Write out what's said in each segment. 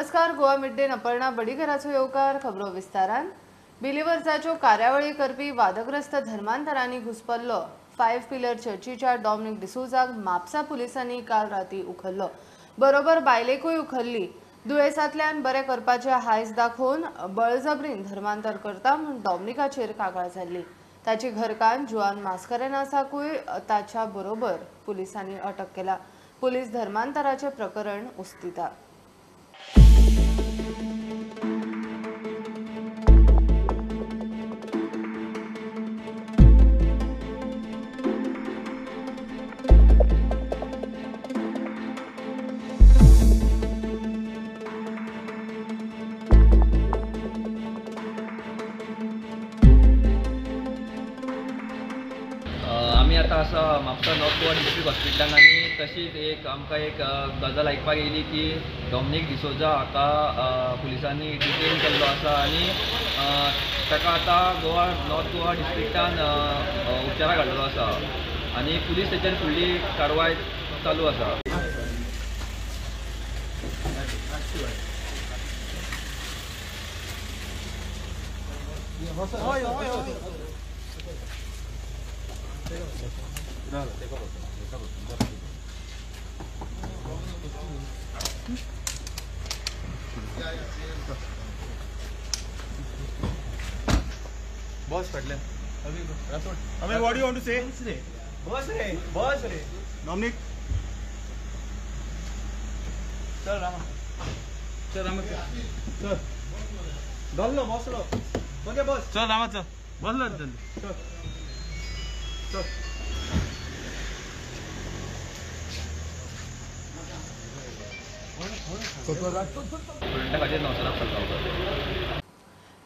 नमस्कार, Goa mid day Aparna बडीकराचो येवकार. खबरो विस्तारान. बिलिव्हर्साच्यो कार्यावळी करपी वादग्रस्त धर्मांतरांनी घुसपल्लो फायव्ह पिलर चर्चीच्या डॉमिनिक डिसोजाक म्हापसा पुलिसांनी काल राती उखल्लो. बरोबर बायलेकूय उखल्ली. दुयेंसांतल्यान बरें करपाचे हायस दाखोवन बळजबरीन धर्मांतर करता म्हूण डॉमिनिकाचेर कागाळ जाल्ली. ताची घरकान्न जुआन मास्करेनासाकूय ताच्या बरोबर पुलिसांनी अटक केला. पुलीस धर्मांतराचे प्रकरण उस्तिता. आसा म्हापसा नॉर्थ गोवा डिस्ट्रिक्ट हॉस्पिटलान आनी तशीच एक आमकां एक गजाल आयकपाक येयली की डॉमिनिक डिसोजा हाका पुलिसांनी डिटेन केल्लो आसा आनी ताका आतां गोवा नॉर्थ गोवा डिस्ट्रिक्टान उपचाराक हाडलेलो आसा आनी पुलीस ताचेर फुडली कारवाय चालू आसा. बस फाटल्यान. अबे what do you want to say? बस रे, बस रे. डॉमिनिक चल रामा, चल रामा, चल बसलो बसलो. ओके बस, चल रामा, चल बसलो, चल चल.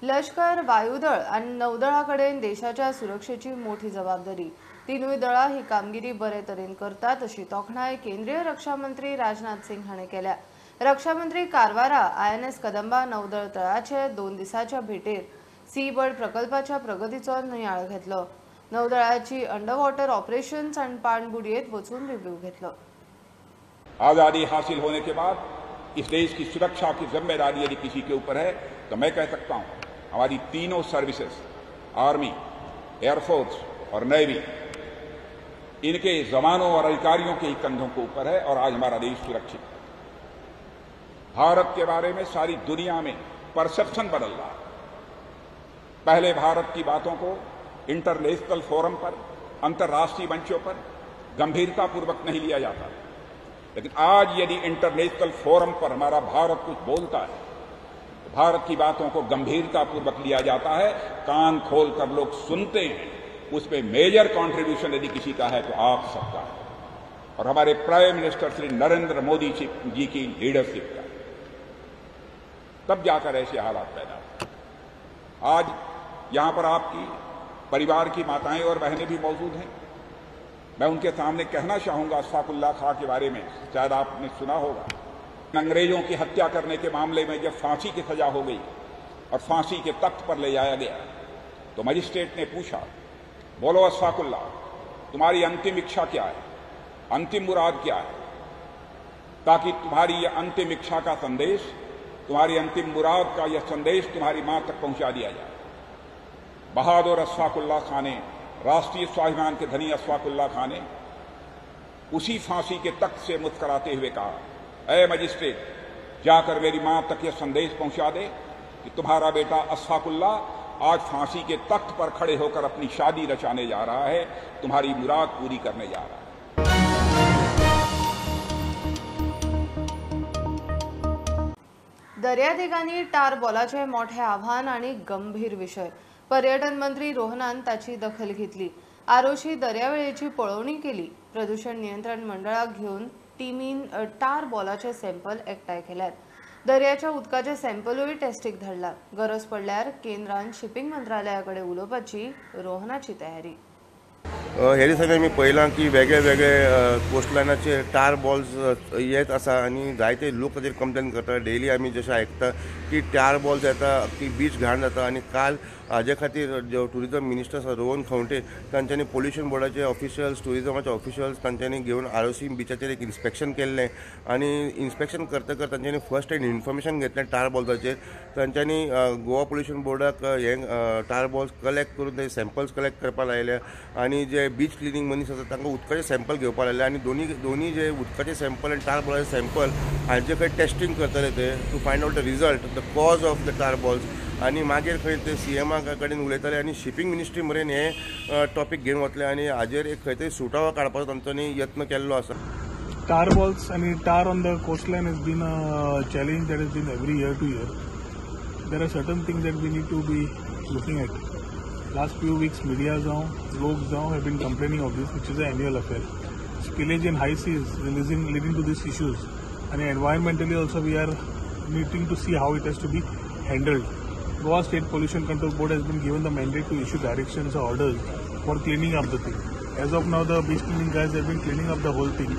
लष्कर, वायुदळ आणि नौदळाकडेन देशाच्या सुरक्षेची मोठी जबाबदारी. तिनूय दळां ही कामगिरी बरे तरेन करतात अशी तोखणाय केंद्रीय रक्षा मंत्री राजनाथ सिंग हाणें केल्या. रक्षा मंत्री कारवारा INS Kadamba नौदळ तळाचे 2 दिसाच्या भेटेर सी बर्ड प्रकल्पाच्या प्रगतीचो नियाळ घेतलो. नौदळाची अंडरवॉटर ऑपरेशन्स आणि पाणबुडयेत वचून रिव्ह्यू घेतलो. आज़ादी हासिल होने के बाद इस देश की सुरक्षा की जिम्मेदारी यदि किसी के ऊपर है तो मैं कह सकता हूं हमारी तीनों सर्विसेज, आर्मी, एयरफोर्स और नेवी, इनके जवानों और अधिकारियों के ही कंधों के ऊपर है और आज हमारा देश सुरक्षित है। भारत के बारे में सारी दुनिया में परसेप्शन बदल रहा है। पहले भारत की बातों को इंटरनेशनल फोरम पर, अंतर्राष्ट्रीय मंचों पर गंभीरतापूर्वक नहीं लिया जाता, लेकिन आज यदि इंटरनेशनल फोरम पर हमारा भारत कुछ बोलता है तो भारत की बातों को गंभीरतापूर्वक लिया जाता है, कान खोल कर लोग सुनते हैं। उसमें मेजर कंट्रीब्यूशन यदि किसी का है तो आप सबका है और हमारे प्राइम मिनिस्टर श्री नरेंद्र मोदी जी की लीडरशिप का। तब जाकर ऐसे हालात पैदा हुए। आज यहां पर आपकी परिवार की माताएं और बहनें भी मौजूद हैं। मैं उनके सामने कहना चाहूंगा अशफाकुल्ला खां के बारे में, शायद आपने सुना होगा। अंग्रेजों की हत्या करने के मामले में जब फांसी की सजा हो गई और फांसी के तख्त पर ले जाया गया तो मजिस्ट्रेट ने पूछा, बोलो अशफाकुल्ला, तुम्हारी अंतिम इच्छा क्या है, अंतिम मुराद क्या है, ताकि तुम्हारी यह अंतिम इच्छा का संदेश, तुम्हारी अंतिम मुराद का यह संदेश तुम्हारी मां तक पहुंचा दिया जाए। बहादुर अशफाकुल्ला खां ने, राष्ट्रीय स्वाभिमान के धनी अशफाकुल्ला खां ने उसी फांसी के तख्त से मुस्कुराते हुए कहा, ऐ मजिस्ट्रेट, जाकर मेरी मां तक यह संदेश पहुंचा दे कि तुम्हारा बेटा अशफाकुल्ला आज फांसी के तख्त पर खड़े होकर अपनी शादी रचाने जा रहा है, तुम्हारी मुराद पूरी करने जा रहा है। दर्यादेगांनी टार बॉलाचे मोठे आव्हान आणि गंभीर विषय. पर्यटन मंत्री रोहनान ताची दखल घेतली. आरोशी दर्यावेळेची पळोवणी केली. प्रदूषण नियंत्रण मंडळाक घेवन टीमीन टार बॉलाचे सॅम्पल एकठांय केल्यात. दर्याच्या उदकाचे सॅम्पलूय टेस्टीक धाडला. गरज पडल्यार केंद्रान शिपिंग मंत्रालया कडेन उलोवपाची रोहनाची तयारी. हे दिसांनी आमी पळयलां की वेगळे वेगळे कोस्टलायनाचे टार बॉल्स येत आसा आनी जायते लोक ताचेर कंप्लेन करता. डेली आमी जशें आयकता की टार बॉल्स येता की बीच घाण जाता. आनी काल हाजे खातीर जो टुरिजम मिनिस्टर आसा रोहन खंवटे तांच्यांनी पोल्युशन बोर्डाचे ऑफिशियल्स, टुरिजमाचे ऑफिशियल्स तांच्यांनी घेवन आरोसी बिचाचेर एक इन्स्पेक्शन केल्लें आनी इन्स्पेक्शन करतकच तांच्यांनी फर्स्ट हँड इन्फॉर्मेशन घेतलें टार बॉल्साचेर. तांच्यांनी गोवा पोल्युशन बोर्डाक हे टार बॉल्स कलेक्ट करून ते सॅम्पल्स कलेक्ट करपाक लायले आनी जे बीच क्लिनींग मनीस आसा तांकां उदकाचे सॅम्पल घेवपाक लायले आनी दोनी जे उदकाचे सॅम्पल आनी टार बॉलाचे सॅम्पल हांचे खंय टेस्टींग करतले ते to find out the result, the cause of the tar balls. आनी मागीर खंय ते सीएमा कडेन उलयतले आनी शिपींग मिनिस्ट्री मेरेन हे टॉपीक घेवन वतले आनी हाजेर एक खंय तरी सुटावो काडपाचो तांच्यांनी यत्न केल्लो आसा. Tar balls and tar on the coastline has been a challenge that has been every year to year. There are certain things that we need to be looking at. Last few weeks, media जावं, लोक जावं have been complaining of this, which is an annual affair. Spillage in high seas leading to these issues, and environmentally also we are needing to see how it has to be handled. Goa State Pollution Control Board has been given the mandate to issue directions or orders for cleaning up the thing. As of now, the beach cleaning guys have been cleaning up the whole thing.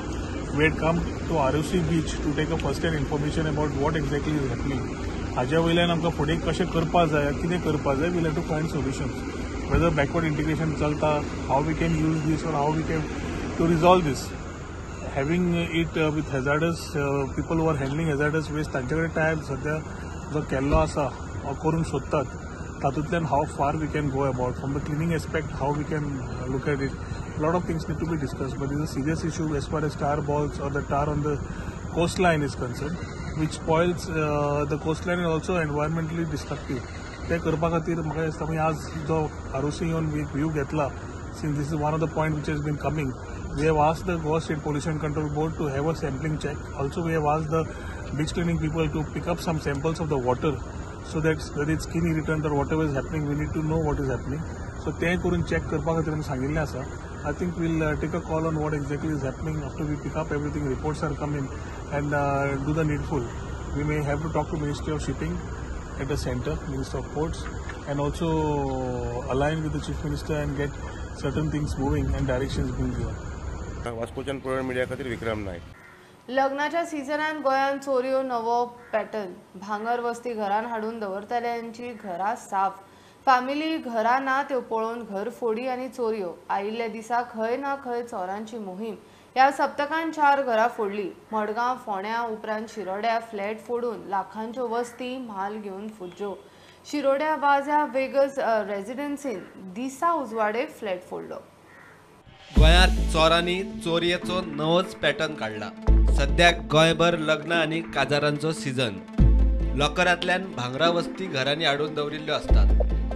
We had come to ROC beach to take a first hand information about what exactly is happening. हाज्या वयल्यान आमकां फुडें कशें करपा जाय, कितें करपा जाय, we'll have to find solutions. Whether backward integration चलता, how we can use this or how we can to resolve this. Having it with hazardous people who are handling hazardous waste, तांचे कडेन टायप सद्या जो केल्लो आसा करूंक सोदतात, तातूंतल्यान how far we can go about from the cleaning aspect, how we can look at it. Lot of things need to be discussed, but is a serious issue as far as tar balls or the tar on the coastline is concerned, which spoils the coastline and also environmentally destructive. ते करपा खातीर म्हाका दिसता आमी आज जो आरोसी येवन एक व्यू घेतला, since this is one of the point which has been coming, we have asked the Goa State Pollution Control Board to have a sampling check. Also we have asked the beach cleaning people to pick up some samples of the water so that whether it's skin irritant or whatever is happening, we need to know what is happening. So तें करून check करपा खातीर आमी सांगिल्लें आसा. I think we'll take a call on what exactly is happening after we pick up everything, reports are coming and do the needful. We may have to talk to Ministry of Shipping at the center, Minister of Ports, and also align with the Chief Minister and get certain things moving and directions being given. वास्कोच्यान puran media खातीर विक्रम नायक. लग्नाच्या सिजनान गोंयांत चोरयो नवो pattern. भांगर वस्ती घरान हाडून दवरतल्यांची घरां साफ, फॅमिली घरां ना त्यो पळोवन घर फोडी आनी चोरयो. आयिल्ल्या दिसा खंय ना खंय चोरांची मोहीम. ह्या सप्तकान 4 घरां फोडली. मडगांव, फोंड्या उपरांत शिरोड्या फ्लॅट फोडून लाखांच्यो वस्ती म्हाल घेवन फुज्ज्यो. शिरोड्या वाज्या वेगस रेजिडन्सीन दिसा उजवाडे फ्लॅट फोडलो. गोंयांत चोरांनी चोरयेचो नवोच पॅटर्न काडला. सद्याक गोंयभर लग्न आनी काजारांचो सिजन. लॉकरांतल्यान भांगरा वस्ती घरांनी हाडून दवरिल्ल्यो आसतात.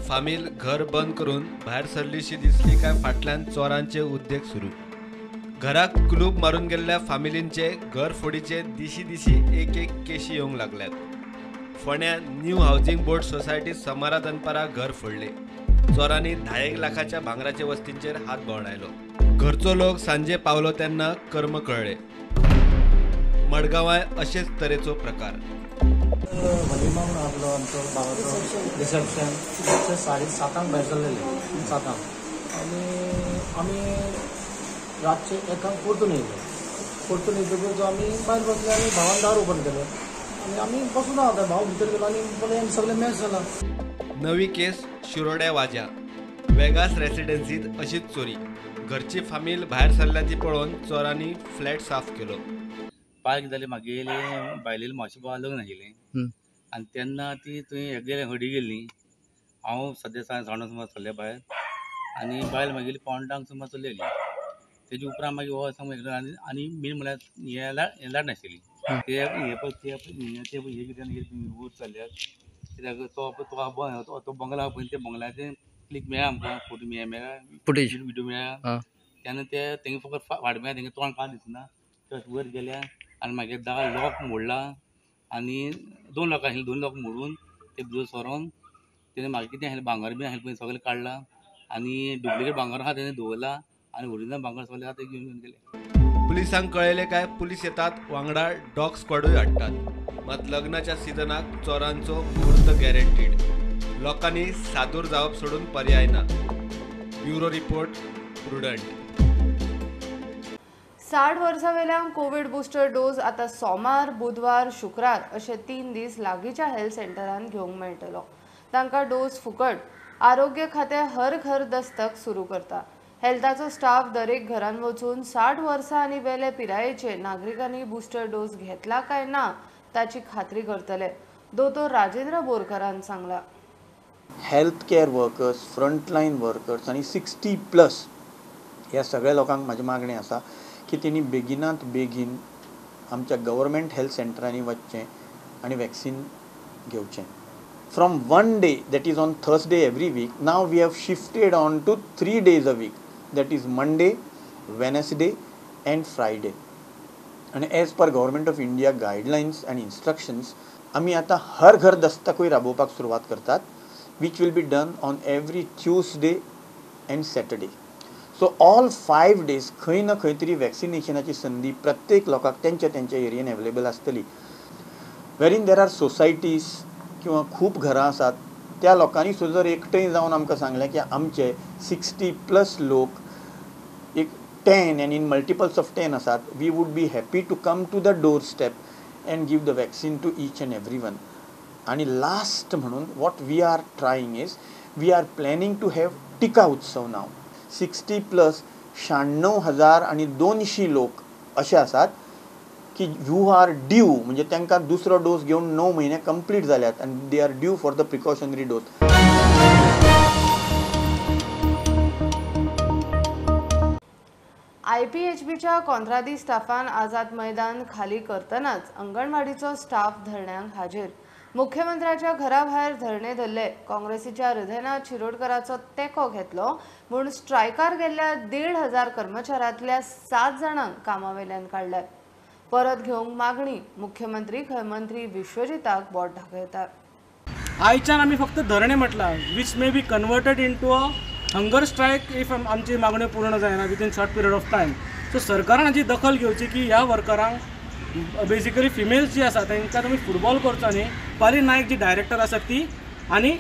फामील घर बंद करून भायर सरलीशी दिसली काय फाटल्यान चोरांचे उद्देग सुरू. घराक कुलूप मारून गेल्ल्या फामिलींचे घर फोडीचे दिशी दिशी एक एक केशी येवंक लागल्यात. फोंड्या न्यू हावजिंग बोर्ड सोसायटी सोमारा दनपारा घर फोडले. चोरांनी 10 लाखाच्या भांगराच्या वस्तींचेर हात भोंवडायलो. घरचो लोक सांजे पावलो तेन्ना कर्म कळ्ळे. मडगांवाय अशेच तरेचो प्रकार. वलिमा म्हणून आपलो आमचो भावाचो रिसेप्शन 7:30 भायर सरलेले, 7 आनी आमी रातचे 1 परतून येयले. परतून येतकूच आमी भायर बसले आनी भावान दार ओपन केलें आनी आमी बसून आसा. भाव भितर गेलो आनी पळय सगळें मॅच जाला. नवी केस शिरोड्या वाज्या वेगास रेसिडेन्सीत अशीच चोरी. घरची फामील भायर सरल्या ती पळोवन चोरांनी फ्लॅट साफ केलो. पार्क जाली मागेले बायलेले मावशे भावा लग्न आशिल्लें आनी तेन्ना ती थंय गेले हडी गेल्ली. हांव सद्या सावंड सुमार सरले भायर आनी बायल मागेली 8:45 सुमार चल्लेली. तेजे उपरांत मागीर हो समज आनी आनी मेन म्हणल्यार हें लाड नाशिल्ली ते हे पळय ते हे कितें वयर चल्ल्यात कित्याक तो तो तो बंगला पळय ते बंगल्याचे क्लिक मेळ्ळा आमकां, फोटो मेळ्ळा, फुटेज व्हिडियो मेळ्ळा. तेन्ना ते तेंगे फकत फाट मेळ्ळा, तेंगे तोंड कांय दिसना. ते वयर गेल्या आनी मागीर दार लॉक मोडला आनी 2 लॉक आशिल्ले, 2 लॉक मोडून ते भितर सरोन तेणें मागीर कितें आशिल्लें भांगर बी आशिल्लें पळय सगळें काडलां आनी डुप्लिकेट भांगर आहा तेणें दवरला आनी ओरिजिनल भांगर सगळें आहा तें घेवन गेले. पुलिसांक कळयलें काय पुलीस येतात, वांगडा डॉग स्क्वॉडूय हाडटात. मात लग्नाच्या सिजनाक चोरांचो मुहूर्त गॅरंटीड. लोकांनी सादूर जावप सोडून पर्याय ना. Bureau report, prudent. 60 वर्सां वेल्यान कोवीड बुस्टर डोस आतां सोमार, बुधवार, शुक्रार अशे 3 दीस लागींच्या हेल्थ सेंटरान घेवंक मेळटलो. तांकां डोस फुकट. आरोग्य खातें हर घर दस्तक सुरू करता. हेल्थाचो स्टाफ दरेक घरान वचून 60 वर्सां आनी वेले पिरायेचे नागरिकांनी बुस्टर डोस घेतला काय ना ताची खात्री करतले. दोतोर राजेंद्र बोरकरान सांगला. Health care workers, frontline workers आनी 60+ ह्या सगळ्या लोकांक म्हाजें मागणें आसा की तेणी बेगिनात बेगीन आमच्या गव्हर्मेंट हेल्थ सेंटरांनी वचचें आनी वॅक्सीन घेवचें. From 1 day, that is on Thursday every week, now we have shifted on to 3 days a week, that is Monday, Wednesday and Friday. And as per Government of India guidelines and instructions, आमी आतां हर घर दस्तकूय राबोवपाक सुरवात करतात, which will be done on every Tuesday and Saturday. So all 5 days खंय ना खंय तरी वॅक्सिनेशनाची संदी प्रत्येक लोकांक तेंच्या तेंच्या एरियेन अवेलेबल आसतली. Wherein there are societies किंवा खूब घरां आसात, त्या लोकांनी सुद्दां जर एकठांय जावन आमकां सांगलें की आमचे 60+ लोक एक 10 and in multiples of 10 आसात, we would be happy to come to the door step and give the vaccine to each and every one. आनी लास्ट म्हणून what we are trying is we are planning to have Tika Utsav now. 60+ 96,200 लोक अशे आसात की you are due, म्हणजे तांकां दुसरो dose घेवन 9 म्हयने कंप्लीट जाल्यात आनी they are due for the precautionary dose. आयपीएचबीच्या कॉन्त्रादी स्टाफान आझाद मैदान खाली करतनाच अंगणवाडीचो स्टाफ धरण्यांक हाजीर. मुख्यमंत्र्याच्या घराभायर धरणे धरले. काँग्रेसीच्या हृदयनाथ शिरोडकराचो तेंको घेतलो म्हूण स्ट्रायकार गेल्ल्या 1,500 कर्मचाऱ्यांतल्या 7 जाणांक कामावेल्यान काडल्यात. परत घेवंक मागणी. मुख्यमंत्री खंय मंत्री विश्वजिताक बोट दाखयतात. आयच्यान आमी फक्त धरणे म्हटलां, which may be converted into a hunger strike if आमची मागण्यो पूर्ण जायना within short period of time. So सरकारान हाची दखल घेवची की ह्या वर्करांक बेसिकली फिमेल्स जी आसा तांकां तुमी फुटबॉल करचो न्ही. पाली नायक जी डायरेक्टर आसा ती आनी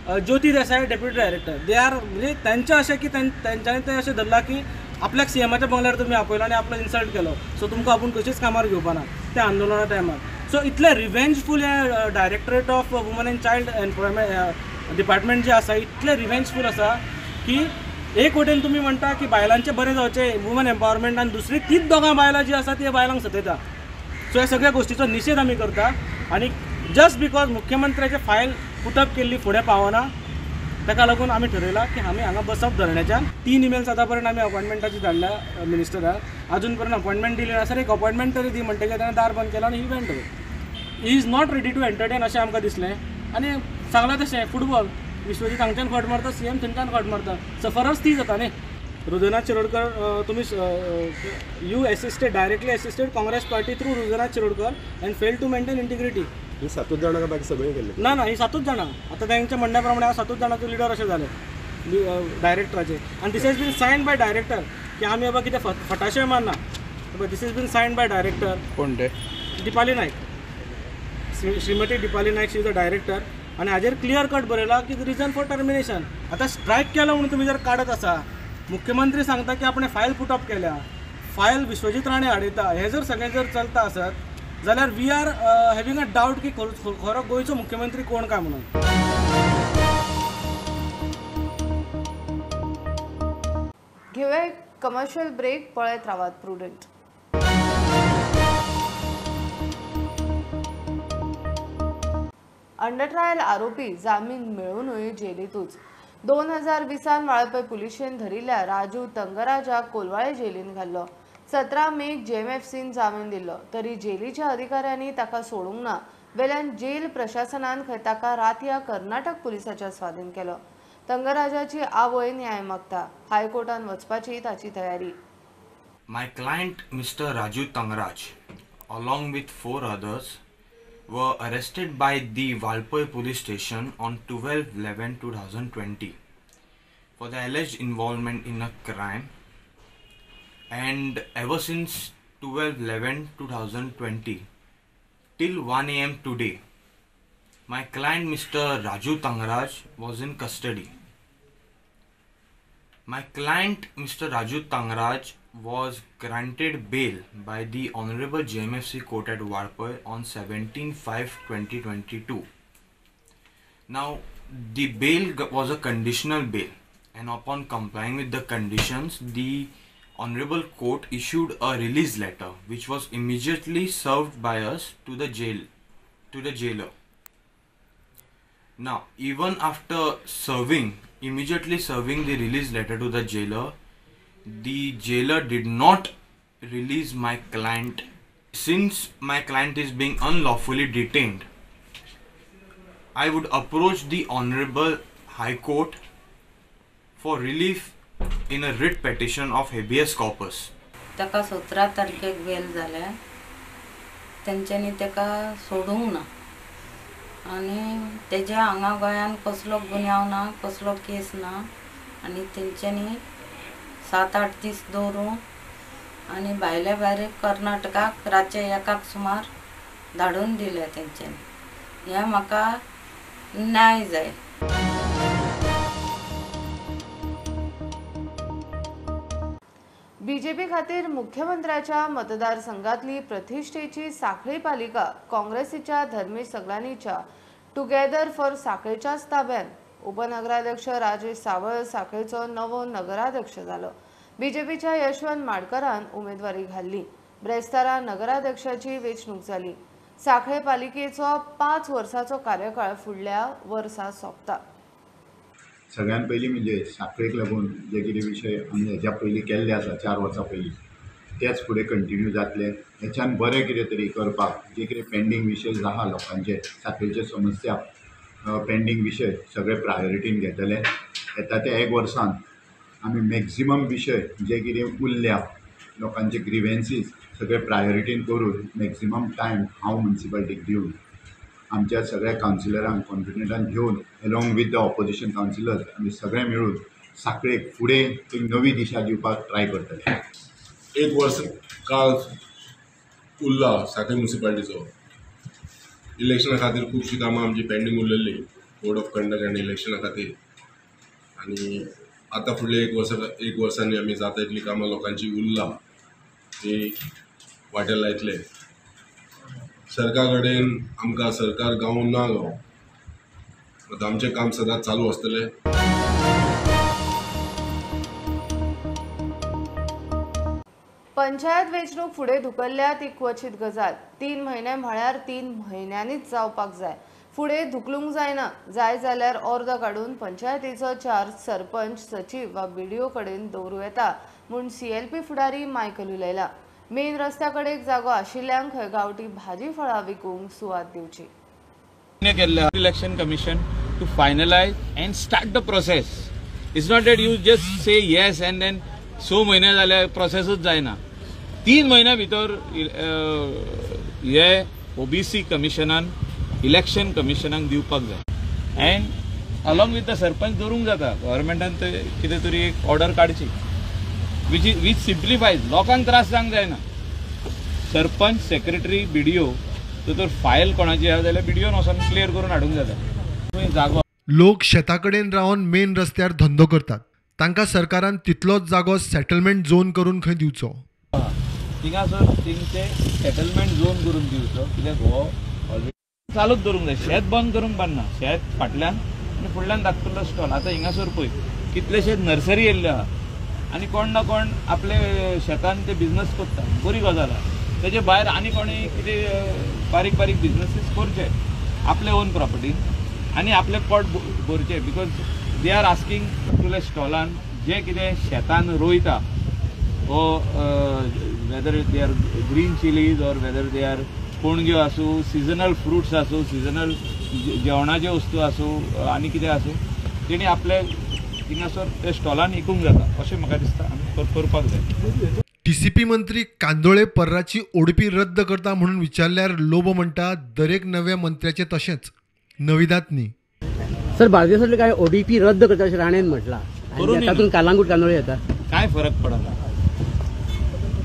Jyoti Desai deputy director, they are म्हणजे तांचें अशें की तेंच्यांनी तें अशें धरलां की आपल्याक सीएमाच्या बंगल्यार तुमी आपयलो आनी आपलो इन्सल्ट केलो, सो तुमकां आपूण कशीच कामार घेवपा ना त्या आंदोलना टायमार. सो इतलें रिवेंजफूल हें directorate of woman and child employment department जें आसा इतलें रिवेंजफूल आसा की एक वटेन तुमी म्हणटा की बायलांचें बरें जावचें वुमन एम्पावरमेंट, आनी दुसरी तीच दोगां बायलां जीं आसा ती बायलांक सतयता. सो ह्या सगळ्या गोश्टीचो निशेध आमी करता आनी जस्ट because मुख्यमंत्र्याचे फायल पुटअप केल्ली फुडें पावना ताका लागून आमी ठरयलां की आमी हांगा बसप धरण्याच्यान. 3 इमेल्स आतां पर्यंत आमी अपॉयंटमेंटाची धाडल्या मिनिस्टराक, अजून पर्यंत अपॉयंटमेंट दिली ना. सर एक अपॉयंटमेंट तरी दी म्हणटकीर ताणें दार बंद केला आनी he went away. He is not ready to entertain अशें आमकां दिसलें. आनी सांगलां तशें फुटबॉल विश्वजीत हांगच्यान खोट मारता, सीएम थंयच्यान खोट मारता, सफरच ती जाता न्ही. हृदयनाथ शिरोडकर तुमी you assisted directly assisted Congress party through Hridaynath Shirodkar and fail to maintain integrity. ही 7 जाणां बाकी सगळीं केल्ले ना ना, ही 7 जाणां आतां तांच्या म्हणण्या प्रमाणे हांव 7 जाणांचो लिडर अशें जालें डायरेक्टराचे. आनी this has been signed by director की आमी बाबा कितें फटाशे मारना, this has been signed by director. कोण ते? Deepali Naik, Shrimati Deepali Naik, she is a director. आनी हाजेर क्लियर कट बरयलां की रिजन फॉर टर्मिनेशन. आतां स्ट्रायक केलो म्हणून तुमी जर काडत आसा, मुख्यमंत्री सांगता की आपणें फायल पुटअप केल्या, फायल विश्वजीत राणे हाडयता, हें जर सगळें जर चलता आसत जाल्यार we are having a doubt की खरो गोंयचो मुख्यमंत्री कोण काय म्हणून. घेवया एक कमर्शियल ब्रेक, पळयत रावात प्रुडंट. अंडर ट्रायल आरोपी जामीन मेळूनय जेलीतूच. 2020 वाळपय पुलिशेन धरिल्ल्या राजू तंगराजाक कोलवाळे जेलीन घाल्लो. 17 मेक जेएमएफसीन जामीन दिल्लो तरी जेलीच्या अधिकाऱ्यांनी ताका सोडूंक ना. वेल्यान जेल प्रशासनान खंय ताका रातया कर्नाटक पुलिसाच्या स्वाधीन केलो. तंगराजाची आवय न्याय मागता. हायकोर्टान वचपाची ताची तयारी. My client Mr. Raju Tangaraj along with 4 others were arrested by the Valpoi police station on 12/11/2020 for the alleged involvement in a crime, and ever since 12/11/2020 till 1 AM today, my client Mr. Raju Tangaraj was in custody. My client Mr. Raju Tangraj was granted bail by the Honorable JMFC Court at Valpoi on 17/5/2022. Now, the bail was a conditional bail, and upon complying with the conditions, the Honorable Court issued a release letter which was immediately served by us to the jail, to the jailer. Now, even after immediately serving the release letter to the jailer did not release my client. Since my client is being unlawfully detained, I would approach the Honorable High Court for relief in a writ petition of habeas corpus. ताका 17 तारखेक बेल जाल्या, तेंच्यांनी ताका सोडूंक ना आनी तेज्या हांगा गोंयान कसलो गुन्यांव ना, कसलो केस ना आनी तेंच्यांनी 7-8 दीस दवरून आनी भायल्या भायर कर्नाटकाक रातचे 1 सुमार धाडून दिले तेंच्यांनी. हें म्हाका न्याय जाय. बीजेपी खातीर मुख्यमंत्र्याच्या मतदारसंघातली प्रतिष्ठेची साखळी पालिका काँग्रेसीच्या धर्मेश सगलानीच्या टुगेदर फॉर साखळेच्याच ताब्यात. उपनगराध्यक्ष राजेश सावळ साखळेचो नवो नगराध्यक्ष जालो. बीजेपीच्या यशवंत माडकरान उमेदवारी घाल्ली. ब्रेस्तारा नगराध्यक्षाची वेंचणूक जाली. साखळे पालिकेचो 5 वर्सांचो कार्यकाळ फुडल्या वर्सा सोंपता. सगळ्यात पयलीं म्हणजे साखळेक लागून जे कितें विशय आमी हेज्या पयलीं केल्ले आसा 4 वर्सां पयलीं तेच फुडें कंटिन्यू जातले. हेच्यान बरें कितें तरी करपाक जे कितें पेंडींग विशय आहा लोकांचे साखळेचे समस्या पेंडींग विशय सगळे प्रायोरिटीन घेतले. येता त्या 1 वर्सान आमी मॅक्झिमम विशय जे कितें उरल्या लोकांचे ग्रिवेन्सीस सगळे प्रायोरिटीन करून मॅक्झिमम टायम हांव म्युनिसिपालिटीक दिवन आमच्या सगळ्या कावन्सिलरांक कॉन्फिडंटान घेवन along with the opposition councillors आमी सगळे मेळून साखळेक फुडें एक नवी दिशा दिवपाक ट्राय करतले. 1 वर्स काळ उरला साखळी म्युनिसिपालिटीचो. इलेक्शना खातीर खुबशीं कामां आमची पेंडींग उरलेली, कोड ऑफ कंडक्ट आनी इलेक्शना खातीर. आनी आतां फुडले 1 वर्सांनी आमी जाता इतलीं कामां लोकांची उरला ती वाटेर लायतले. सरकार कडेन आमकां सरकार गावूं ना गावूं, आतां आमचें काम सदांच चालू आसतलें. पंचायत वेंचणूक फुडें धुकल्ल्या ती क्वचीत गजाल. 3 म्हयने म्हळ्यार 3 म्हयन्यांनीच जावपाक जाय, फुडें धुकलूंक जायना. जाय जाल्यार अर्द काडून पंचायतीचो चार्ज सरपंच, सचीव वा बीडीओ कडेन दवरूं येता म्हूण सीएलपी फुडारी मायकल उलयला. मेन रस्त्या कडेक जागो आशिल्ल्यांक खंय गांवठी भाजी फळां विकूंक सुवात दिवची. Election commission to finalise and start the process. It's not that you just say yes and then 6 म्हयने जाल्यार प्रोसेसूच जायना. 3 म्हयन्या भितर हे ओबीसी कमिशनान इलेक्शन कमिशनाक दिवपाक जाय and along with the sarpanch दवरूंक जाता. गव्हर्मेंटान ते कितें तरी एक ऑर्डर काडची which सिम्प्लिफायज, लोकांक त्रास जावंक जायना. सरपंच, सेक्रेटरी, बीडीओ तर फायल कोणाची आसा जाल्यार बीडीओन वचोन क्लियर करून हाडूंक जाता. जागो लोक शेता कडेन रावन मेन रस्त्यार धंदो करतात, तांकां सरकारान तितलोच जागो सेटलमेंट झोन करून खंय दिवचो. थिंगासर तेंचे सेटलमेंट झोन करून दिवचो, कित्याक हो ऑलरेडी चालूच दवरूंक जाय. शेत बंद करूंक बांदना, शेत फाटल्यान आनी फुडल्यान धाकटुलो स्टॉल. आतां हिंगासर पळय कितलेशे नर्सरी येयल्ल्यो आहा आनी कोण ना कोण आपले शेतान ते बिजनस करता, बरी गजाल आहा. तेजे भायर आनी कोणी कितें बारीक बारीक बिजनसीस करचे आपले ओन प्रॉपर्टीन आनी आपले पोट भरचे. Because they are asking तुले स्टॉलान जे कितें शेतान रोयता वो whether they are green chillies or whether they are कोणग्यो आसूं, सिजनल फ्रुट्स आसूं, सिजनल जेवणाच्यो वस्तू आसूं आनी कितें आसूं, तेणी आपले थिंगासर ते स्टॉलान विकूंक जाता अशें म्हाका दिसता आमी करपाक जाय. टीसीपी मंत्री कांदोळे पर्राची ओडपी रद्द करता म्हणून विचारल्यार लोबो म्हणटा दरेक नव्या मंत्र्याचे तशेंच नविदात न्ही. सर, बार्देसांतले काय ओडीपी रद्द करता अशें राणेन म्हटलां, तातूंत कालांगूट कांदोळे येता, काय फरक पडना?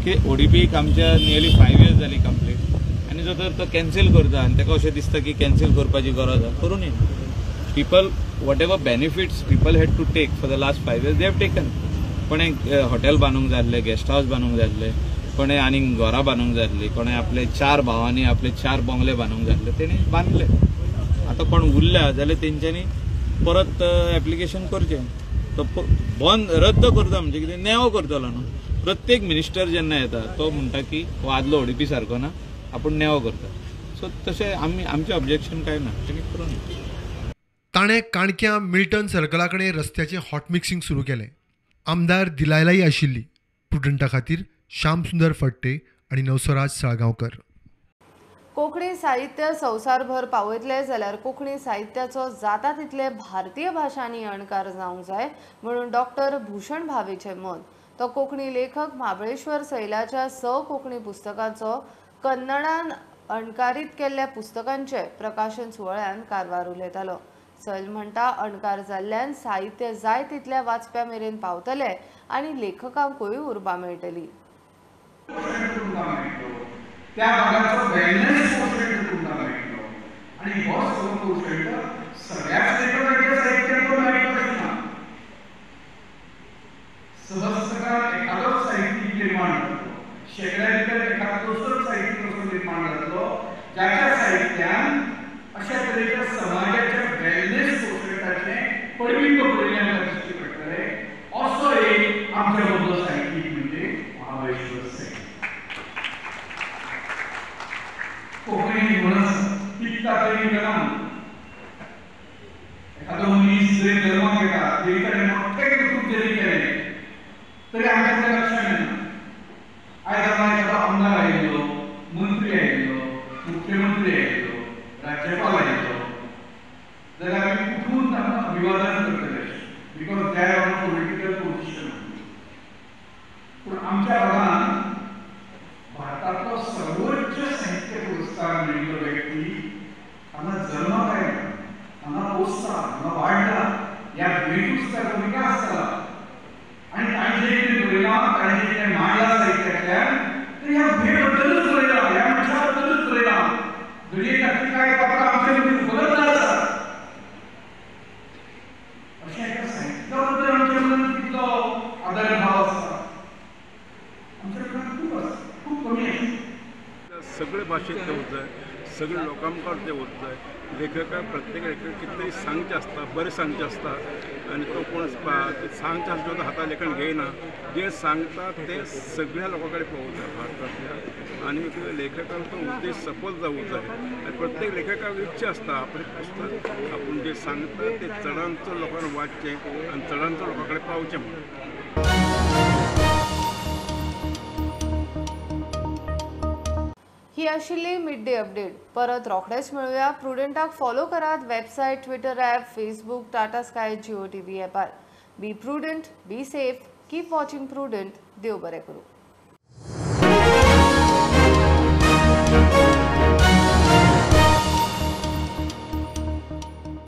की ओडीपीक आमच्या नियरली 5 इयर्स जाली कंप्लीट आनी जो तर तो कॅन्सील करता आनी ताका अशें दिसता की कॅन्सील करपाची गरज आसा, करूं न्ही. People whatever benefits people had to take for the last 5 years they have taken. कोणें हॉटेल बांदूंक जाय आसलें, गेस्ट हावस बांदूंक जाय आसलें, कोणें आनीक घरां बांदूंक जाय आसलीं, कोणें आपले 4 भावांनी आपले 4 बंगले बांदूंक जाय आसले, तेणी बांदले. आतां कोण उरल्या जाल्यार तेंच्यांनी परत एप्लिकेशन करचें. तो बंद रद्द करता म्हणजे कितें नेवो करतलो न्हू. प्रत्येक मिनिस्टर जेन्ना येता तो म्हणटा की हो आदलो ओडीपी सारको ना, आपूण नेवो करता. सो तशें आमी आमचें ऑब्जेक्शन कांय ना, तेणी करूं. ताणें काणक्यां मिल्टन सर्कला कडेन रस्त्याचें हॉट मिक्सिंग सुरू केलें. आमदार दिलायलाय आशिल्ली. प्रुडंटा खातीर श्यामसुंदर फडते आनी नवसराज साळगांवकर. कोंकणी साहित्य संवसारभर पावयतले जाल्यार कोंकणी साहित्याचो जाता तितले भारतीय भाशांनी अणकार जावंक जाय म्हणून डॉक्टर भूषण भावेचें मत. तो कोंकणी लेखक महाबळेश्वर सैलाच्या 6 कोंकणी पुस्तकांचो कन्नडान अणकारीत केल्ल्या पुस्तकांचे प्रकाशन सुवाळ्यान कारवार उलयतालो. सैल म्हणटा अणकार जाल्ल्यान साहित्य जाय तितल्या वाचप्या मेरेन पावतले आनी लेखकांकूय उर्बा मेळटली. त्या भागाचो वेलनेस कोशंट तुमकां मेळटलो आनी हो सगळो कोशंट सगळ्याच लेखकांच्या साहित्यांत मेळटलो अशें ना. सहस्रकात एखादोच साहित्यीक निर्माण जातलो, शेंकड्या भितर एखादो दुसरोच साहित्यीक असो निर्माण जातलो ज्याच्या साहित्यान अशा तरेच्या समाजाच्या वेलनेस कोशंटाचें पडबिंब पडिल्लें आमकां दिश्टी पडटलें. असो एक आमच्या मदलो साहित्यीक म्हणजे महाबळेश्वर सैल. कोंकणी म्हणस पिकता तरी गरम. एखादो मनीस जरी जल्माक येता तरी ताणें मोठें कर्तृत्व जरी केलें तरी आमच्या तें लक्षात येना. आयज हांगा एखादो आमदार आयिल्लो, मंत्री आयिल्लो, मुख्यमंत्री आयिल्लो, राज्यपाल आयिल्लो जाल्यार आमी उठून तांकां अभिवादन करतले because they are on political position. पूण आमच्या भागान भारतांतलो सर्वोच्च साहित्य पुरस्कार मेळिल्लो व्यक्ती हांगा जल्माक आयला, हांगा पोसता, हांगा वाडला, ह्या भुंयेंतूच ताचो विकास जाला आनी ताणें जें कितें बरयलां, ताणें जें कितें मांडलां साहित्यांतल्यान तें ह्या भुंये बद्दलूच बरयलां, ह्या मनशा बद्दलूच बरयलां. घडये तातूंत कांय पात्रां आमचे मदीं उपलब्ध आसात. अशें एका साहित्या बद्दल आमच्या मनांत कितलो आदरभाव आसता आमच्या मनांत खूब आसा, खूब कमी आसा. सगळे भाशेंत ते वच जाय, सगळे लोकां मुखार ते वच जाय. लेखकाक प्रत्येक लेखक कितें तरी सांगचें आसता, बरें सांगचें आसता आनी तो कोण सांगचें आसता तो हाता लेखन घेयना, जें सांगता तें सगळ्या लोकां कडेन पावोवंक जाय भारतांतल्या. आनी लेखकाक तो उद्देश सफल जावंक जाय आनी प्रत्येक लेखकाक इच्छा आसता आपलें पुस्तक आपूण जें सांगता तें चडांत चड लोकांक वाचचें आनी चडांत चड लोकां कडेन पावचें म्हणून. ही आशिल्ली मिड डे अपडेट. परत रोखडेच मेळुया. प्रुडंटाक फॉलो करात website, Twitter app, Facebook, Tata Sky, Jio TV ॲपार. Be prudent, be safe, keep watching Prudent. देव बरें करूं.